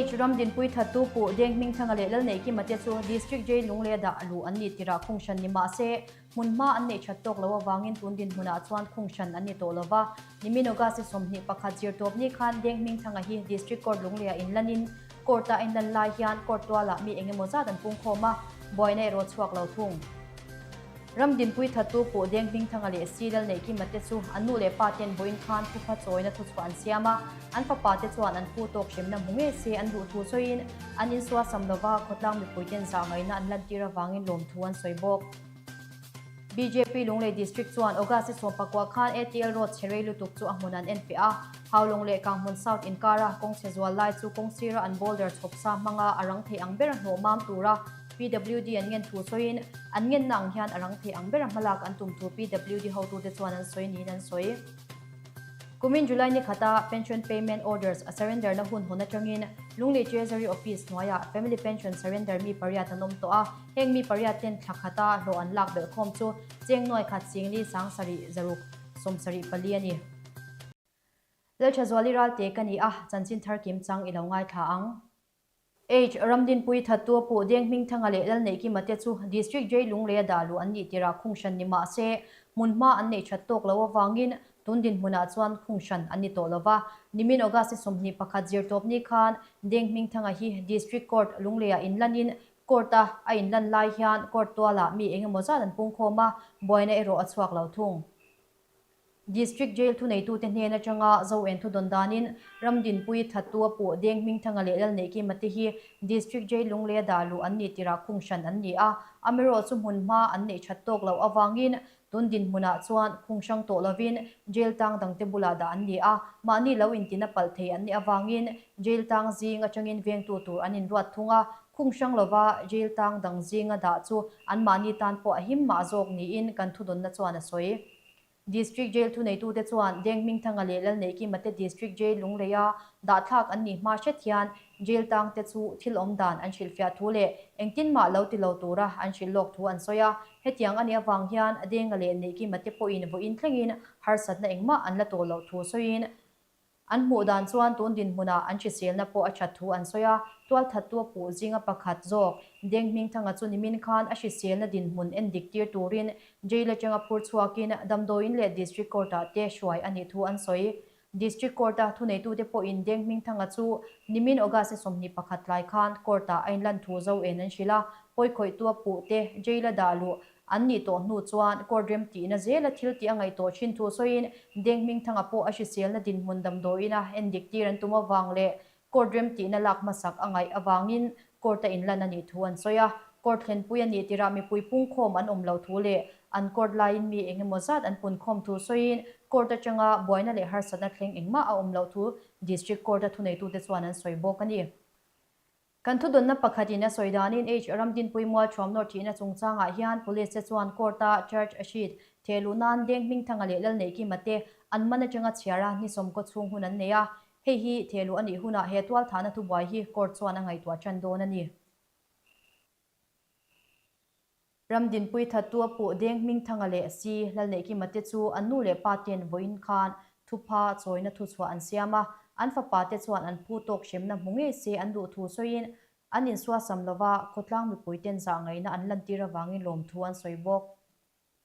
H Ramdinpui Thattu Pu Denghmingthanga leh Lalneihkima te chu District Jail Lunglei dah luh an ni tirah khung hran ni mah se, hmunhma an neih that tawk loh avangin tun dinhmunah chuan khung hran an ni tawh lo va. Nimin August 21 zirtawpni khan Denghmingthanga hi District Court Lungleiah inlanin Court-a a inlan lai hian Court tualah mi engemaw zat an pungkhawm a, buaina erawh chhuak lo thung. Ramdinpui Thattu Pu Denghmingthanga leh Si Lalneihkima te chu an nu leh pa ten vawiin khan thupha chawina thuchhuah an siam a, an fapa te chuan an phu tawk hremna hmu ngei se an duh thu sawiin an insual sam lova khawtlang mipui ten zah ngaihna an lantir avangin lawmthu an sawi bawk. Bjp Lunglei District chuan August 14 khan ATL Road chhe rei lutuk chu a hmun an en feh a, Haulawng leh Kanghmun South inkara kawng chhe zual lai chu kawng sira an boulder chhawp sa hmanga a rang thei ang bera hnawh mam tura PWD an ngen thu sawiin an ngenna ang hian a rang thei ang bera hmalak an tum thu PWD hotute chuan an sawi niin an sawi. Kumin July ni khata Pension Payment Orders a surrender na hun hawn atangin Lunglei Treasury Office hnuaiah Family Pension surrender mi pariat an awm tawh a, heng mi pariat ten thla khata hlawh an lak belh khawm chu cheng nuai khat singli sang sarih zaruk 74 a ni. Lalthazuali Ralte ka ni a, chanchin thar kim chang i lo ngaithla ang. H Ramdinpui Thattu Pu Denghmingthanga leh Lalneihkima te chu District Jail Lungleia dah luh an nih tirah khung hran ni mah se, hmunhma an neih that tawk loh avangin tun dinhmunah chuan khung hran an ni tawh lo va. Nimin August 21 zirtawpni khan Denghmingthanga hi District Court Lungleiah inlanin Court-a a inlan lai hian Court tualah mi engemaw zat an pungkhawm a, buaina erawh a chhuak lo thung. District Jail thuneitute hnen atanga Zoen thu dawn danin Ramdinpui Thattu a puh Denghmingthanga leh Lalneihkima te hi District Jail Lungleia dah luh an nih tirah khung hran an ni a, amaherawh chu hmunhma an neih that tawk loh avangin tun dinhmunah chuan khung hrang tawh lovin Jail tang dangte bulah dah an ni a, mahni lo intina palh thei an nih avangin Jail tang zing atangin vengtu tur an inruat thung a, khung hrang lova Jail tang dang zinga dah chu anmahni tan pawh a him mah zawk niin kan thudawnna chuan a sawi. District Jail thuneitute chuan Denghmingthanga leh Lalneihkima te District Jail Lungleia dahthlak an nih hma hret hian Jail tangte chu thil awm dan an hrilhfiah thu leh engtin mah lo ti lo tura an hrilh lawk thu an sawi a. Hetiang a nih avang hian Denga leh Neihkima te pawhin vawiin thlengin harsatna engmah an la tawh loh thu sawiin An hmuh dan chuan tun dinhmunah an hriselna pawh a that thu an sawi a, tualthattu a puh zinga pakhat zawk Denghmingthanga chu nimin khan a hriselna dinhmun en dik tir turin jail atanga phur chhuakin damdawiin leh District Court-ah te hruai a nih thu an sawi. District Court-a thuneitute pawhin Denghmingthanga chu nimin August 21 tlai khan Court-ah a inlan thu zo en an hrilh a, pawikhawihtu a puh te jail-a dah luh An nih tawh hnu chuan court rem tihna zela thil tih a ngaih tawh thin thu sawiin Denghmingthanga pawh a hriselna dinhmun damdawiin a endik tir an tum avang leh court rem tihna lak hmasak a ngaih avangin court a inlan a nih thu an sawi a. Court thlenpui a nih tirah mipui pungkhawm an awm loh thu leh an court laiin mi engemaw zat an punkhawm thu sawiin court atanga buaina leh harsatna thleng engmah a awm loh thu District Court a thuneitute chuan an sawi bawk a ni. Kan thudawnna pakhatin a sawi danin H Ramdinpui Mual Thuamnawr thihna chungchangah hian Police te chuan Court-a charge sheet theh luh nan Denghmingthanga leh Lalneihkima te an man atanga chhiara ni sawmkaw chhung hun an nei a, hei hi theh luh a nih hunah he tualthahna thubuai hi Court chuan a ngaihtuah tan dawn a ni. Ramdinpui Thattu a puh Denghmingthanga leh Si Lalneihkima te chu an nu leh pa ten vawiin khan thupha chawina thuchhuah an siam a, an fapa te chuan an phu tawk hremna hmu ngei se an duh thu sawiin an insuasam lova khawtlang mipui ten zah ngaihna an lantir avangin lawmthu an sawi bawk.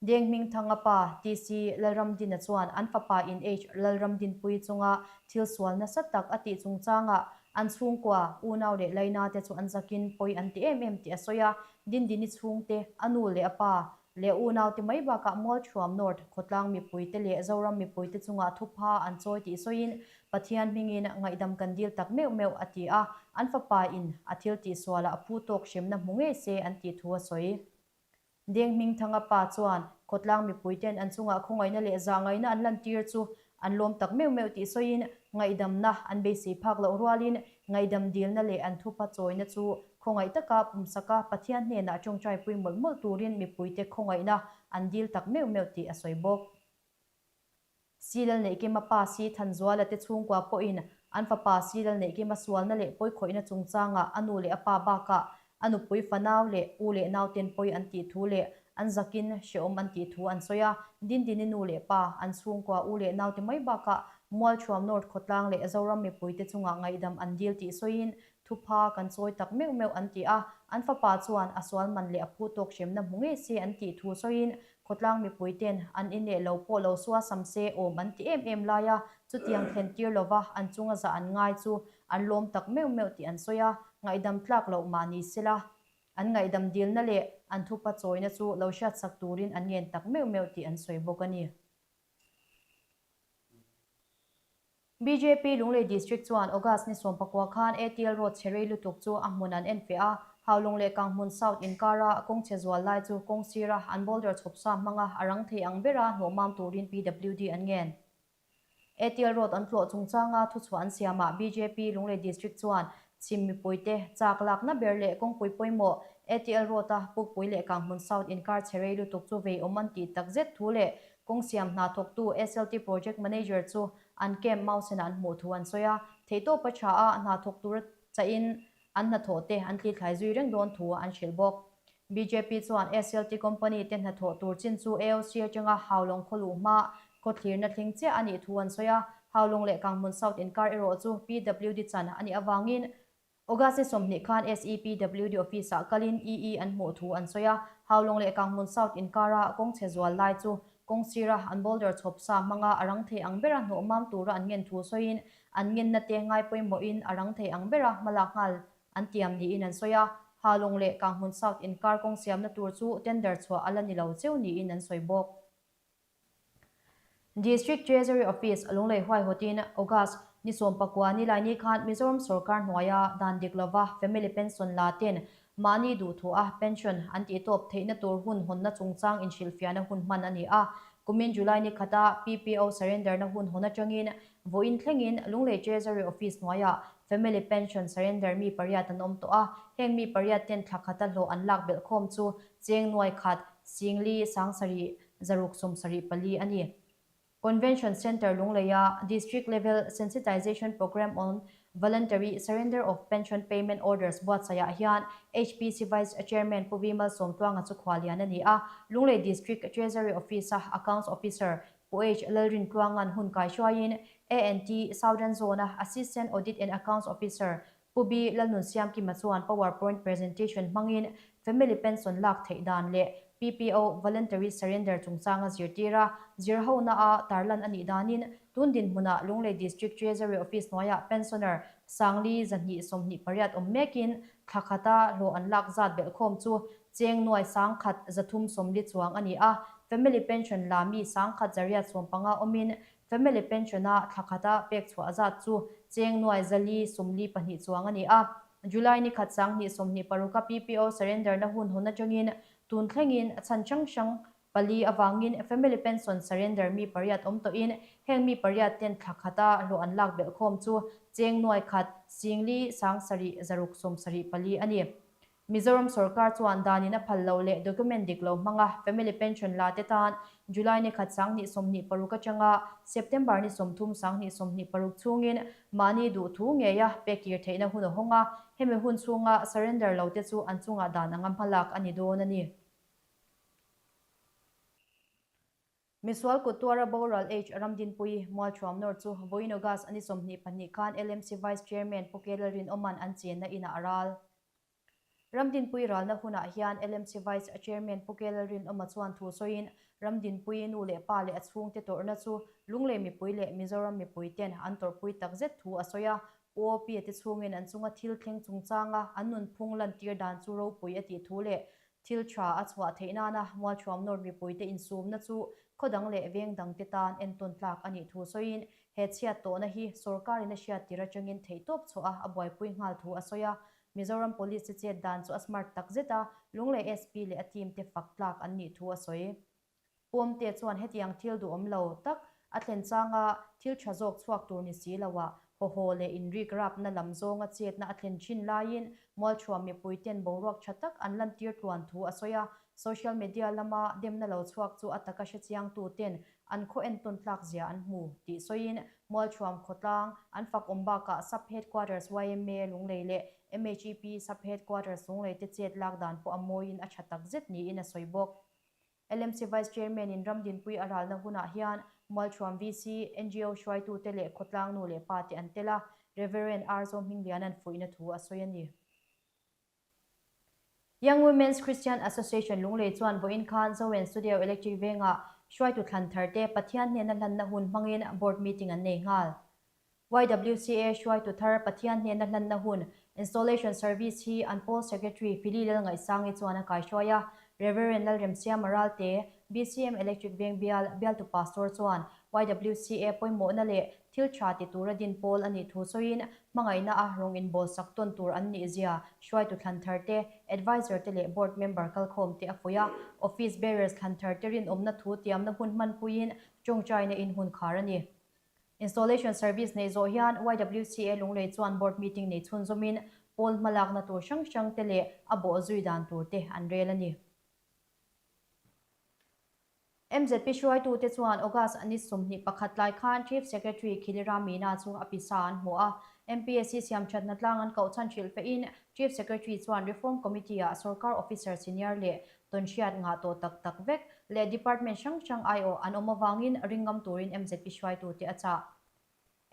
Denghmingthanga pa TC Lalramdina chuan an fapa in H Lalramdinpui chunga thil sual nasa tak a tih chungchangah an chhungkua, unau leh laina te chu an zakin pawi an ti em em tih a sawi a, Dindini chhungte, a nu leh a pa, leh unaute mai bakah Mualthuam North khawtlang mipuite leh Zoram mipuite chungah thupha an chawi tih sawiin Pathian hmingin ngaihdam kan dil tak meuh meuh a ti a, an fapa in a thil tihsualah a phu tawk hremna hmu ngei se an tih thu a sawi. Denghmingthanga pa chuan khawtlang mipuiten an chungah khawngaihna leh zahngaihna an lantir chu an lawm tak meuh meuh tih sawiin ngaihdamna an beisei phak loh rualin ngaihdam dilna leh an thupa chawina chu khawngaih taka pumsaka Pathian hnenah tawngtaipui mawlh mawlh turin mipuite khawngaihna an dil tak meuh meuh tih a sawi bawk. Silal Neihkima pa Si Thanzuala te chhungkua pawhin an fapa Silal Neihkima sualna leh pawikhawihna chungchangah a nu leh a pa bakah a nupui fanau leh u leh nauten pawi an tih thu leh an zakin hrehawm an tih thu an sawi a. Dindini nu leh pa, an chhungkua u leh naute mai bakah Mualthuam North khawtlang leh Zoram mipuite chungah ngaihdam an dil tih sawiin thupha kan chawi tak meuh meuh an ti a, an fapa chuan a sual man leh a phu tawk hremna hmu ngei se an tih thu sawiin khawtlang mipui ten an ineh lo pawh lo suasam se awm an ti em em lai a, chutiang thlen tir lova an chunga zah an ngai chu an lawm tak meuh meuh tih an sawi a, ngaihdam tlak loh mah ni sela an ngaihdam dilna leh an thupa chawina chu lo hriatsak turin an ngen tak meuh meuh tih an sawi bawk a ni. Bjp Lunglei District chuan August ni 19 khan ATL Road chhe rei lutuk chu a hmun an en feh a, Haulawng leh Kanghmun South inkara kawng chhe zual lai chu kawng sira an boulder chhawp sa hmanga a rang thei ang bera hnawhmam turin PWD an ngen. ATL Road an tlawh chungchanga thuchhuah an siamah bjp Lunglei District chuan chhim mipuite chak lakna ber leh kawngpui pawimawh ATL Road-a Pukpui leh Kanghmun South inkar chhe rei lutuk chu vei awm an tih takzet thu leh Kawng siam hna thawktu SLT Project Manager chu an camp Mausen-ah an hmuh thu an sawi a, theihtawpa tha a hna thawk tura chahin an hnathawh te an thlithlai zui reng dawn thu an hrilh bawk. Bjp chuan SLT company te hnathawh tur chin chu AOC atanga Haulawng khaw luh hma khawthlirna thleng chiah a nih thu an sawi a, Haulawng leh Kanghmun South inkar erawh chu PWD chan a nih avangin August ni 20 khan SEPWD office-ah kalin EE an hmuh thu an sawi a, Haulawng leh Kanghmun South inkara kawng chhe zual lai chu kawng sira an boulder chhawp sa hmanga a rang thei ang bera hnawh mam tura an ngen thu sawiin an ngenna te ngai pawimawhin a rang thei ang bera hmalak nghal an tiam niin an sawi a, Haulawng leh Kanghmun South inkar kawng siamna tur chu tender chhuah a la ni lo cheu niin an sawi bawk. District Treasury Office Lunglei huaihawtin August ni 19 ni laini khan Mizoram sorkar hnuaia dan dik lova family pension la ten mahni duhthuah pension an tihtawp theihna tur hun hawnna chungchang inhrilhfiahna hun hman a ni a. Kumin July ni khata PPO surrender na hun hawn atangin vawiin thlengin Lunglei Treasury Office hnuaiah family pension surrender mi pariat an awm tawh a, heng mi pariat ten thla khata hlawh an lak belhkhawm chu cheng nuai khat, singli, sangsarih, 674 a ni. Convention Centre Lungleia District Level Sensitization Programme on Voluntary Surrender of Pension Payment Orders buatsaihah hian HPC Vice Chairman Pu Vimal Sawmtluanga chu khuallian a ni a, Lunglei District Treasury Office-a Accounts Officer Pu H Lalrintluanga'n hun kaihruaiin ANT Southern Zone-a Assistant Audit and Accounts Officer Pu B. Lalnunsiamkima chuan power point presentation hmangin family pension lak theih dan leh PPO voluntary surrender chungchanga zirtir a, zirhona a tarlan a nih danin tun dinhmunah Lunglei District Treasury Office hnuaiah pensioner Sangli 228 awm mekin thla khata hlawh an lak zat belhkhawm chu cheng nuai 1340 chuang a ni a, family pension la mi 1185 awmin Family pension-a thla khata pek chhuah zat chu cheng nuai 442 chuang a ni a. July ni khat 2026-a PPO surrender-na hun hawn atangin tun thlengin chhan hrang hrang pali avangin family pension surrender mi pariat awm tawhin heng mi pariat ten thla khata hlawh an lak belhkhawm chu cheng nuai khat singli sangsarih 674 a ni. Mizoram sorkar chuan danin a phal lo leh document dik lo hmanga family pension la te tan July ni khat 2026 atanga September ni 30 2026 chhungin mahni duh thu ngeia pek kir theihna hun a hawng a, hemi hun chhunga surrender lo te chu an chungah dan anga hmalak a ni dawn a ni. Misual kut tuara boral H Ramdinpui Mualthuam nawr chu vawiin August a ni 22 khan LMC Vice Chairman Pu K Lalrinawma'n an chenna inah a ral. Ramdinpui ralna hunah hian LMC Vice Chairman Pu K Lalrinawma chuan thu sawiin Ramdinpui nu leh pa leh a chhungte tawrhna chu Lunglei mipui leh Mizoram mipui ten an tawrhpui takzet thu a sawi a, Pu OP a te chhungin an chunga thil thleng chungchanga an nunphung lantir dan chu ropui a tih thu leh thil tha a chhuah theih nana Mualthuam North mipuite insumna chu khaw dang leh veng dangte tan entawn tlak a nih thu sawiin he chhiat tawhna hi sorkarin a hriattir atangin theihtawp chhuah a buaipui nghal thu a sawi a. Mizoram Police te chet dan chu a smart takzet a, Lunglei SP leh a team te fak tlak an nih thu a sawi. Puamte chuan hetiang thil duhawm lo tak a thlen changa thil tha zawk chhuak tur ni si loah hawhaw leh inrik rapna lam zawnga chetna a thlen thin laiin Mualthuam mipui ten boruak tha tak an lantir tluan thu a sawi a, social media lama demna lo chhuak chu a taka hrechiangtu ten an khaw entawn tlak zia an hmu tih sawiin Mualthuam khawtlang an fak awm bakah Sub Headquarters yma Lunglei leh MHEP Sub Headquarters Lunglei te chet lak dan pawh a mawiin a tha takzet niin a sawi bawk. LMC Vice Chairman in Ramdinpui a ralna hunah hian Mualthuam VC, NGO hruaitute leh khawtlang nu leh pa te an tel a. Rev. R. Zohmingliana'n fuihna thu a sawi a ni. Young Women's Christian Association Lunglei chuan vawiin khan Zoen Studio Electric Vengah hruaitu thlan tharte Pathian hnena hlanna hun hmangin Board Meeting an nei nghal. YWCA hruaitu thar Pathian hnena hlanna hun Installation Service hi an Pawl Secretary Phili Lalngaihsangi chuan a kaihruai a, Rev. Lalremsiama Ralte, BCM Electric Veng bial, bialtu Pastor chuan YWCA pawimawhna leh thil tha ti tura din pawl a nih thu sawiin hmangaihna a rawng inbawlsak tawn tur an nih zia hruaitu thlan thar te, advisor te leh board member kalkhawm te a fuih a. Office bearers thlan thar te rinawmna thu tiamna hun hmanpuiin tawngtaina in hun khar a ni. Installation service neih zawh hian YWCA Lunglei chuan board meeting nei chhunzawmin pawl hmalakna tur hrang hrang te leh a bawhzui dan tur te an rel a ni. MZP hruaitute chuan August ni 21 lai khan Chief Secretary Khiliram Meena chu a pisa an hmu a. MPSC siamthatna tlang an koh chhan hrilh fehin Chief Secretary chuan Reform Committee-ah sorkar officer senior leh tawnhriat ngah tawh tak tak vek leh department hrang hrang aiawh an awm avangin ringngam turin MZP hruaitute a chah.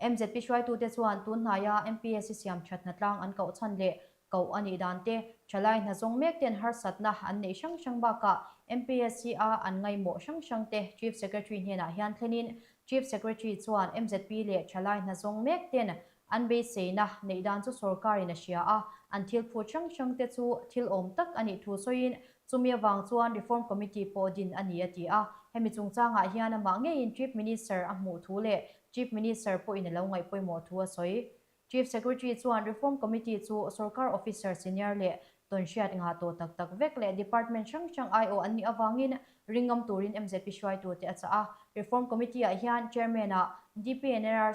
MZP hruaitute chuan tun hnaia MPSC siam thatna tlang an koh chhan leh koh a nih dan te, thalai hna zawng mek ten harsatna an neih hrang hrang bakah MPSC a an ngaihmawh hrang hrang te Chief Secretary hnenah hian thlenin Chief Secretary chuan MZP leh thalai hna zawng mek ten an beiseina neih dan chu sorkarin a hria a, an thil phut hrang hrang te chu thil awm tak a nih thu sawiin chumi avang chuan Reform Committee pawh din a ni a ti a. Hemi chungchangah hian amah ngeiin Chief Minister a hmuh thu leh Chief Minister pawhin a lo ngaih pawimawh thu a sawi. Chief Secretary chuan Reform Committee chu sorkar officer senior leh tawnhriat ngah tawh tak tak vek leh department hrang hrang aiawh an nih avangin ringngam turin MZP hruaitute a chah a. Reform Committee-ah hian Chairman-ah DPNR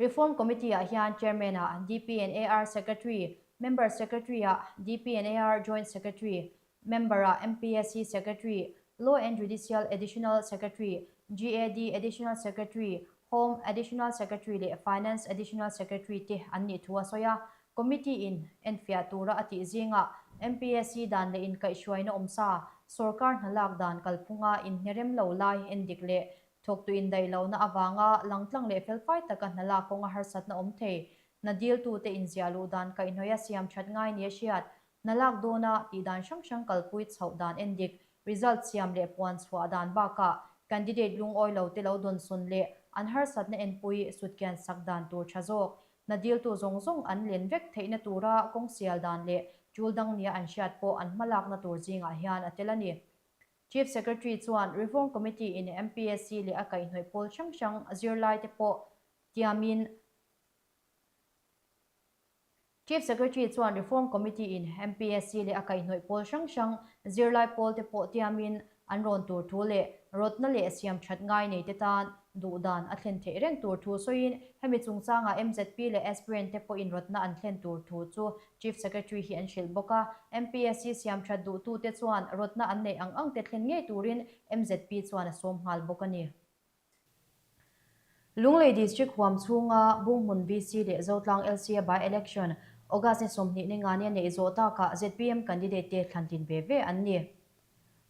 Reform Committee-ah hian Chairman-ah DPNAR Secretary, Member Secretary-ah DPNAR Joint Secretary, Member-ah MPSC Secretary, Law and Judicial Additional Secretary, GAD Additional Secretary, Home Additional Secretary leh Finance Additional Secretary te an nih thu a sawi a. Committee-in enfiah tura a tih zingah MPSC dan leh inkaihhruaina awmsa, sorkar hnalak dan kalphunga inhnerem lo lai endik leh Thawktu indaih lohna avanga langtlang leh felfai taka hna lak kawnga harsatna awm thei. Hna diltute inziah luh dan kaihhnawih a siam that ngai nia hriat. Hna lak dawna tih dan hrang hrang kalpui chhoh dan endik, result siam leh puan chhuah dan bakah candidate lungawi lote lo dawnsawn leh an harsatna enpui sutkian sak dan tur tha zawk. Hna diltu zawng zawng an len vek theihna tura kawng sial dan leh tul dang nia an hriat pawh an hmalakna tur zingah hian a tel a ni. Chief Secretary chuan Reform Committee in MPSC leh a kaihhnawih pawl hrang hrang zirlaite pawh tiamin Chief Secretary chuan Reform Committee in MPSC leh a kaihhnawih pawl hrang hrang zirlai pawlte pawh tiamin an rawn tur thu leh rawtna leh siam that ngai neite tan duh dan a thlen theih reng tur thu sawiin hemi chungchangah MZP leh aspirant te pawhin rawtna an thlen tur thu chu Chief Secretary hi an hrilh bawk a, MPSC siam that duhtute chuan rawtna an neih ang ang te thlen ngei turin MZP chuan a sawm nghal bawk a ni. Lunglei District huam chhunga Bunghmun VC leh Zotlang LCA by-election August ni 20 ni nga nia neih zawh takah zpm candidate te thlantlin ve ve an ni.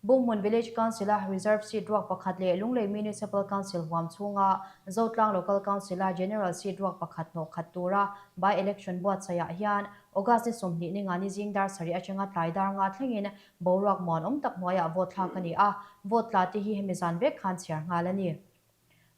Bunghmun Village Council-a Reserve Seat ruak pakhat leh Lunglei Municipal Council huam chhunga Zotlang Local Council-a General Seat ruak pakhat hnawh khat tura by-election buatsaihah hian August ni 20 ni nga ni zing dar sarih atanga tlai dar nga thlengin boruak muanawm tak hnuaiah vote thlak a ni a, vote tla te hi hemi zan vek khan chhiar nghal a ni.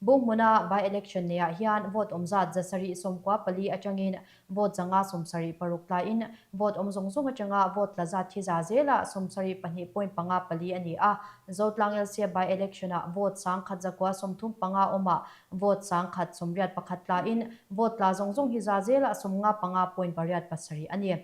Bunghmuna by-election neiah hian vote awm zat 794 atangin vote 576 tlaiin vote awm zawng zawng atanga vote tla zat thi za zelah 72.54 a ni a. Zotlang LCA by-election-ah vote 1135 awmah vote 1081 tlaiin vote tla zawng zawng hi za zelah 55.87 a ni.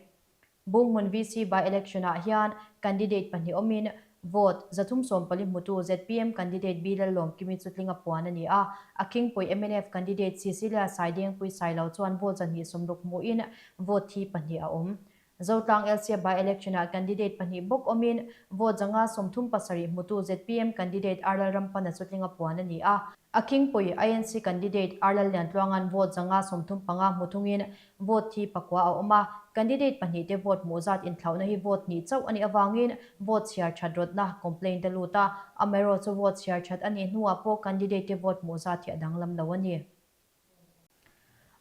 Bunghmun VC by-election-ah hian candidate pahnih awmin vote 314 hmutu zpm candidate B Lallawmkimi chu tlinga puan a ni a. A khingpui mnf candidate Cecilia Saidengpui Sailo chuan vote 260 hmuhin vote thi pahnih a awm. Zotlang LCA by-election-ah candidate pahnih bawk awmin vote 537 hmutu zpm candidate R Lalrampana chu tlinga puan a ni a. A khingpui INC candidate R Lalliantluanga'n vote 535 hmu thungin Vote hi pakua a awm a, candidate pahnihte vote hmuh zat inthlauhna hi vote hnih chauh a nih avangin vote chhiar that rawtna complaint a lut a, amaherawhchu vote chhiar that a nih hnuah pawh candidate te vote hmuh zat hi a danglam lo a ni.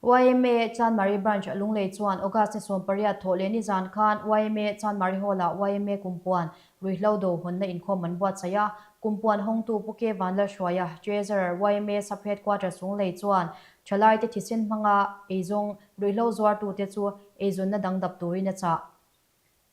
Yma Chanmari Branch Lunglei chuan August ni 18 thawh leh nizan khan yma Chanmari Hall-ah yma Kumpuan Ruihhlo do hawnna inkhawm an buatsaih a, Kumpuan hawngtu Pu K Vanlalhruaia, Treasurer, yma Sub Headquarters Lunglei chuan thalaite thisen hmanga eizawng ruihhlo zuartute chu eizawnna dang dap turin a chah.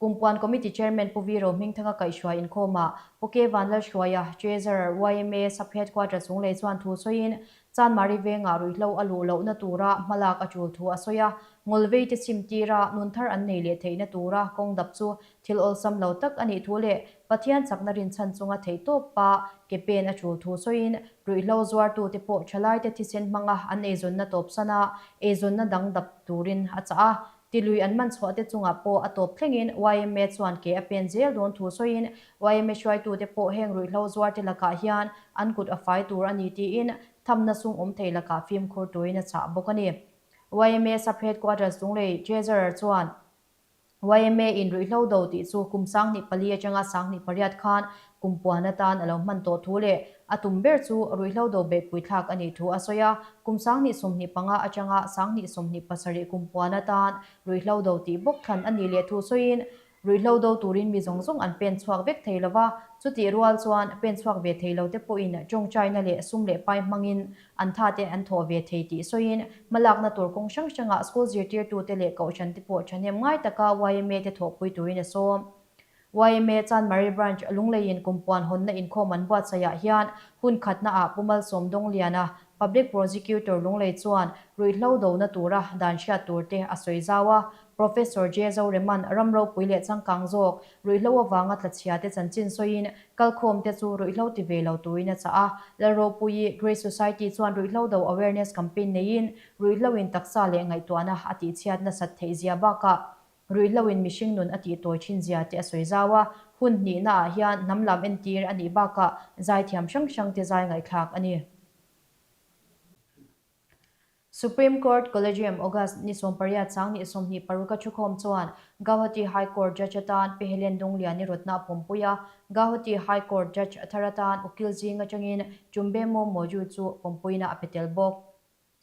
Kumpuan Committee Chairman Pu Viro Hmingthanga kaihhruai inkhawmah Pu K Vanlalhruaia, Treasurer, yma Sub Headquarters Lunglei chuan thu sawiin Chanmari vengah ruihhlo a luh lohna tura hmalak a tul thu a sawi a, ngawlvei te chim tira nun thar an nei leh theihna tura kawng dap chu thil awlsam lo tak a nih thu leh Pathian chakna rinchhan chunga theihtawpa ke pen a tul thu sawiin ruihhlo zuartute pawh thalaite thisen hmanga an eizawnna tawpsan a, eizawnna dang dap turin a chah a. Tilui an man chhuah te chungah pawh a tawp thlengin yma chuan ke a pen zel dawn thu sawiin yma hruaitute pawh heng ruihhlo zuar te lakah hian an kut a fai tur a ni tiin thamna sum awm thei lakah fimkhur turin a chah bawk a ni. Yma Sub Headquarters Lunglei Treasurer chuan yma in ruihhlo do tih chu kum 2004 atanga 2008 khan kum puan atan a lo hman tawh thu leh a tum ber chu ruihhlo do beihpui thlak a nih thu a sawi a, kum 2025 atanga 2027 kum puan atan ruihhlo do tih bawk thlan a nih leh thu sawiin, ruihhlo do turin mi zawng zawng an pen chhuak vek thei lo va, chutih rual chuan pen chhuak ve thei lo te pawhin tawngtaina leh sum leh pai hmangin an tha te an thawh ve thei tih sawiin, hmalakna tur kawng hrang hrangah school zirtirtute leh kohhran te pawh thahnem ngai taka yma te thawhpui turin a sawm. Yma Chanmari Branch Lungleiin kumpuan hawnna inkhawm an buatsaihah hian hun khatnaah Pu Malsawm Dawngliana, Public Prosecutor Lunglei chuan ruihhlo dona tura dan hriat turte a sawi zau a. Professor J Zoreman ram ropui leh changkang zawk ruihhlo avanga tlachhia te chanchin sawiin kalkhawmte chu ruihhlo ti ve lo turin a chah a. Lalropuii Grace Society chuan ruihhlo do awareness campaign neiin ruihhloin taksa leh ngaihtuahna a tihchhiat nasat theihzia bakah Ruihhloin mihring nun a tih tawi thin zia te a sawi zau a, hun hnihna ah hian hnam lam entir a nih bakah zaithiam hrang hrang te zai ngaihthlak a ni. Supreme Court Collegium August ni 18 chang ni 26 a thukhawm chuan Gauhati High Court Judge atan Pi Helen Dungliani rawtna a pawmpui a, Gauhati High Court Judge thar atan ukil zing atangin Chumbemo Moju chu pawmpuina a pe tel bawk.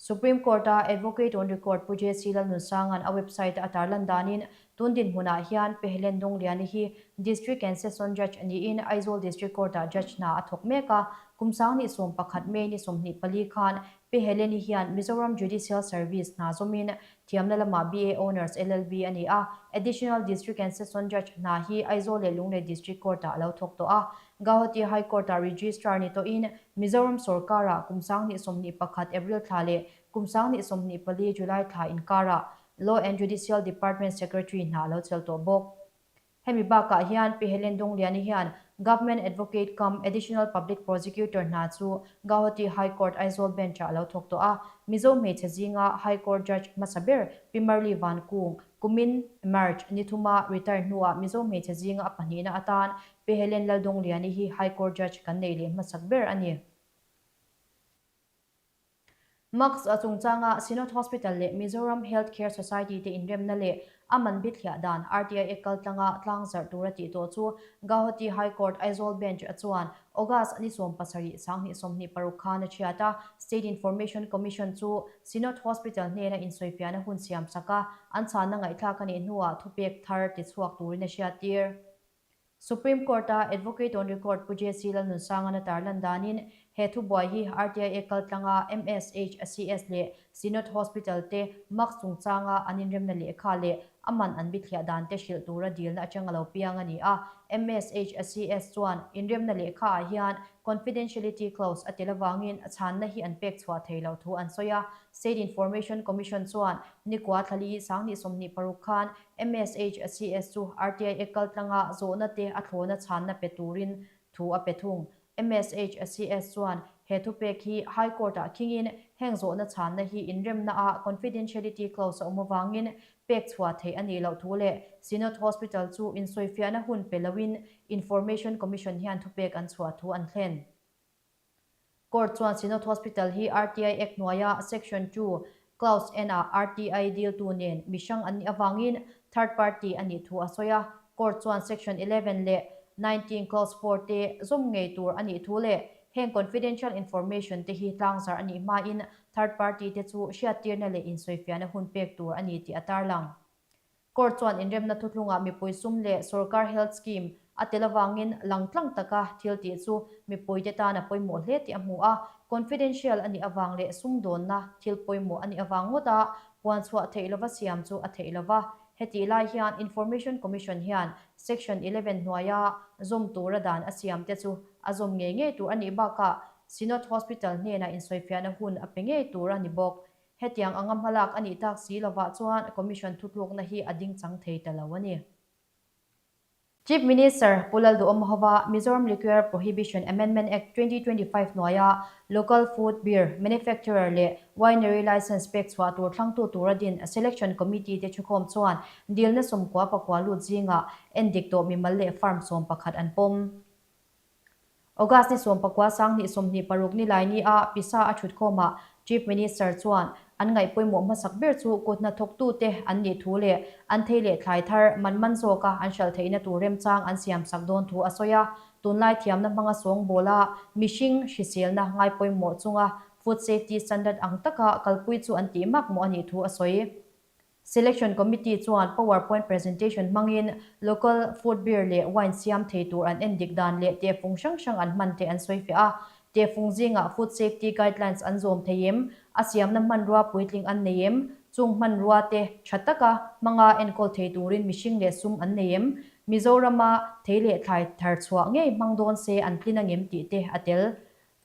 Supreme Court-a Advocate on Record Pu JC Lalnunsanga'n a website-a a tarlan danin tun dinhmunah hian Pi Helen Dungliani hi District and Session Judge niin Aizawl District Court-ah Judge hna a thawk mek a. Kum 2011 May ni 24 khan Pi Helen-i hian Mizoram Judicial Service hna zawmin thiamna lamah BA Honours LLB a ni a. Additional District and Session Judge hna hi Aizawl leh Lunglei District Court-ah a lo thawk tawh a. Gauhati High Court-ah Registrar ni tawhin Mizoram sorkarah kum 2021 April thla leh kum 2024 July thla inkarah Law and Judicial Department Secretary hna a lo chel tawh bawk. Hemi bakah hian Pi Helen Dungliani hian Government Advocate cum Additional Public Prosecutor hna chu Gauhati High Court Aizawl Bench-ah a lo thawk tawh a. Mizo hmeichhe zinga High Court Judge hmasa ber Pi Marli Vankung kumin March ni thuma retire hnuah Mizo hmeichhe zinga a pahnihna atan Pi Helen Laldawngliani hi High Court Judge kan nei leh hmasak ber a ni. Max a chungchanga Synod Hospital leh Mizoram Health Care Society te inremna leh a man bithliah dan RTI Act kaltlanga tlang zarh tura tih tawh chu Gauhati High Court Aizawl Bench a chuan August ni 17 2026 khan a chhiat a, State Information Commission chu Synod Hospital hnena insawifiahna hun siam sak a, an chhanna ngaihthlak a nih hnuah thupek thar tichhuak turin a hriattir. Supreme Court-a Advocate on Record Pu JC Lalnunsanga'n a tarlan danin he thubuai hi RTI Act kaltlanga MSHCS leh Synod Hospital te mask chungchanga an inremna lehkha leh a man an bithliah dan te hrilh tura dilna atang a lo piang a ni a. MSHCS chuan inremna lehkha ah hian confidentiality clause a tel avangin chhanna hi an pek chhuah thei lo thu an sawi a. State Information Commission chuan nikua thlali 2026 khan MSHCS chu RTI Act kaltlanga zawhna te a thlawna chhanna pe turin thu a pe thung. MSHCS chuan he thupek hi High Court-ah khingin heng zawhna chhanna hi inremna ah confidentiality clause a awm avangin pek chhuah theih a nih loh thu leh Synod Hospital chu insawifiahna hun pe loin Information Commission hian thupek an chhuah thu an thlen. Court chuan Synod Hospital hi RTI Act hnuaia Section 2, Clause N ah RTI diltu nen mi hrang an nih avangin third party a nih thu a sawi a. Court chuan Section 11 leh 19 Clause 4 te zawm ngei tur a nih thu leh Heng confidential information te hi tlangzarh a nih hmain third party te chu hriattirna leh insawifiahna hun pek tur a ni tih a tarlang. Court chuan inremna thuthlungah mipui sum leh sorkar health scheme a tel avangin langtlang taka thil tih chu mipuite tan a pawimawh hle tih a hmu a, confidential a nih avang leh sumdawnna thil pawimawh a nih avang ngawta puanchhuah theih lova siam chu a theih lova. Hetih lai hian Information Commission hian Section 11 hnuaia zawm tura dan a siam te chu a zawm ngei ngei tur a nih bakah Synod Hospital hnenah insawifiahna hun a pe ngei tur a ni bawk. Hetiang anga hmalak a nih tak si lovah chuan Commission thutlukna hi a ding chang thei ta lo a ni. Chief Minister Pu Lalduhawmhova Mizoram Liquor Prohibition Amendment Act 2025 hnuaia Local Food Beer Manufacturer leh Winery Licence pek chhuah tur thlangtu tura din Selection Committee te thukhawm chuan dilna 90 pakua lut zingah endik tawh mimal leh firm 11 an pawm. August ni 19 2026 ni lai ni a pisa a thutkhawmah Chief Minister chuan an ngaih pawimawh hmasak ber chu kut hnathawktute an nih thu leh an thei leh thlai thar man man zawka an hralh theihna tur remchang an siamsak dawn thu a sawi a. Tunlai thiamna hmanga sawngbawl a mihring hriselna ngai pawimawh chunga food safety standard ang taka kalpui chu an tih mak mawh a nih thu a sawi. Selection Committee chuan power point presentation hmangin local food beer leh wine siam thei tur an endik dan leh tehfung hrang hrang an hman te an sawi fiah a. Tehfung zingah food safety guidelines an zawm thei em? A siamna hmanrua puitling an nei em? Chung hmanrua te tha taka hmanga enkawl thei turin mihring leh sum an nei em? Mizorama thei leh thlai thar chhuah ngei hmang dawn se an tlin angem tih te a tel.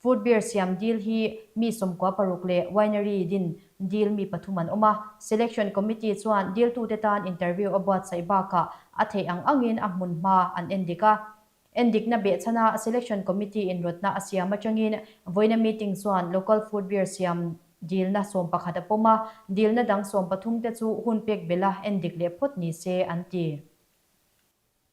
Food beer siam dil hi mi 96 leh winery din dil mi pathum an awm a. Selection Committee chuan diltute tan interview a buatsaih bakah a theih ang angin a hmun hma an endik a. Endikna behchhana Selection Committee in rawtna a siam atangin vawiina meeting chuan local food beer siam dilna 11 a pawm a, dilna dang 13 te chu hun pek bela endik leh phawt ni se an ti.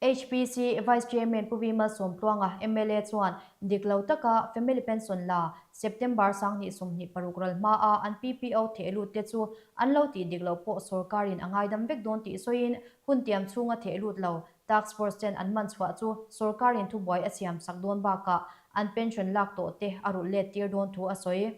HPC Vice Chairman Pu Vimal Sawmtluanga, mla chuan dik lo taka Family Pension la September 2026 ral hmaa an PPO thehlut te chu an lo tih dik loh pawh sorkarin a ngaidam vek dawn tih sawiin hun tiam chhunga thehlut lo Task Force ten an man chhuah chu sorkarin thubuai a siam sak dawn bakah an pension lak tawh te a rulh let tir dawn thu a sawi.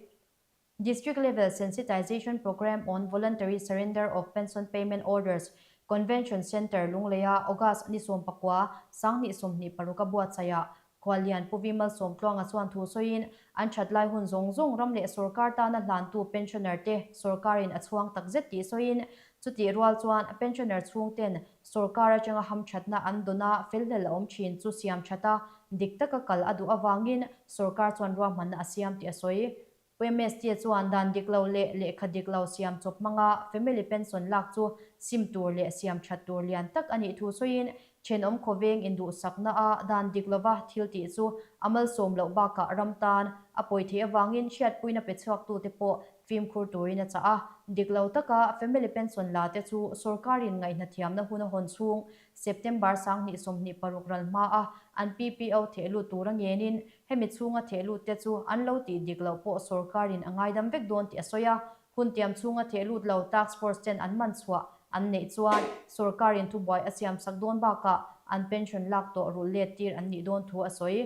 District Level Sensitization Programme on Voluntary Surrender of Pension Payment Orders, Convention Centre, Lungleia August ni 19, 2026 a buatsaihah Khuallian Pu Vimal Sawmtluanga chuan thu sawiin an that lai hun zawng zawng ram leh sorkar tana hlantu pensioner te sorkarin a chhuang takzet tih sawiin chutih rual chuan pensioner chhungten sorkar atanga hamthatna an dawn a felhlel a awm thin chu siam that a dik taka kal a duh avangin sorkar chuan ruahmanna a siam tih a sawi. Pu MST chuan dan dik lo leh lehkha dik lo siam chawp hmanga family pension lak chu sim tur leh siam that tur lian tak a nih thu sawiin thenawm khawveng induhsakna a dan dik lova thil tih chu a malsawm loh bakah ram tan a pawi theih avangin hriatpuina pe chhuaktute pawh fimkhur turin a chah a. Dik lo taka family pension la te chu sorkarin ngaihhnathiamna hun a hawn chhung September 2026 ral hmaa an PPO thehlut tura ngenin Hemi chhunga thehlut te chu an lo tih dik loh pawh sorkarin a ngaidam vek dawn tih a sawi a, hun tiam chhunga thehlut lo task force ten an man chhuah an neih chuan sorkarin thubuai a siam sak dawn bakah an pension lak tawh rulh let tir an nih dawn thu a sawi.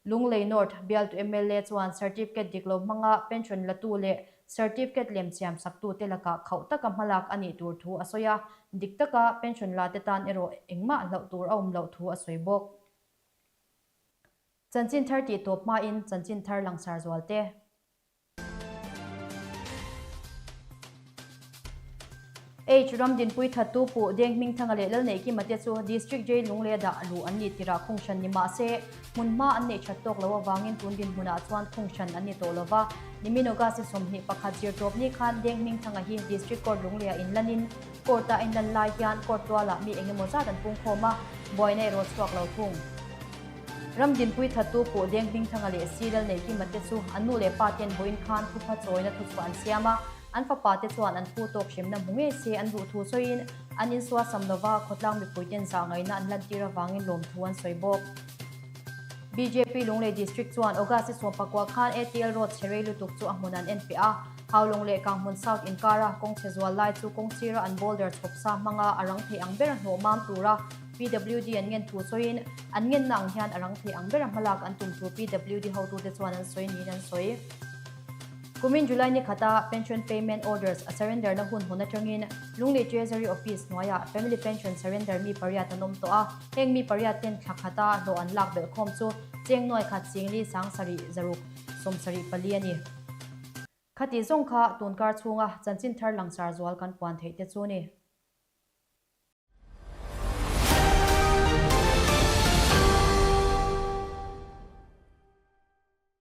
Lunglei North bialtu mla chuan certificate dik lo hmanga pension latu leh certificate lem siam saktu te lakah khauh taka hmalak a nih tur thu a sawi a, dik taka pension la te tan erawh engmah hlauh tur a awm loh thu a sawi bawk. Chanchin thar tih tawp hmain chanchin thar langsar zual te. H Ramdinpui Thattu Pu Deng Hmingthanga leh Lalneihkima te chu District Jail Lunglei a dah luh an nih tirah khung hran ni mah se, hmunhma an neih that tawk loh avangin tun dinhmunah chuan khung hran an ni tawh lo va. Nimin August ni 21 zirtawp ni khan Deng Hmingthanga hi District Court Lungleiah inlanin Court-a inlan lai hian court tualah mi eng emaw zat an pungkhawm a, buaina erawh chhuak lo thung. Ramdinpui Thattu Pu Deng Hmingthanga leh Si Lalneihkima te chu an nu leh pa ten vawiin khan thupha chawina thuchhuah an siam a, an fapa te chuan an phu tawk hremna hmu ngei se an duh thu sawiin an insual sam lova khawtlang mipui ten zah ngaihna an lantir avangin lawmthu an sawi bawk. Bjp Lunglei District chuan August ni 19 khan ATL Road chhe rei lutuk chu a hmun an en piah a, Haulawng leh Kanghmun South inkara kawng chhe zual lai chu kawng sira an boulder chhawp sa hmanga a rang thei ang ber a hnawh mam tura. PWD an ngen thu sawiin, an ngenna ang hian a rang thei ang bera hmalak an tum thu PWD hotute chuan an sawi niin an sawi. Kumin July ni khata Pension Payment Orders a surrender na hun hawn atangin Lunglei Treasury Office hnuaiah Family Pension surrender mi pariat an awm tawh a, heng mi pariat ten thla khata hlawh an lak belh khawm chu cheng nuai khat 40 7 74 a ni. Khati zawng kha tunkar chhunga chanchin thar langsar zual kan puan theih te chu ni.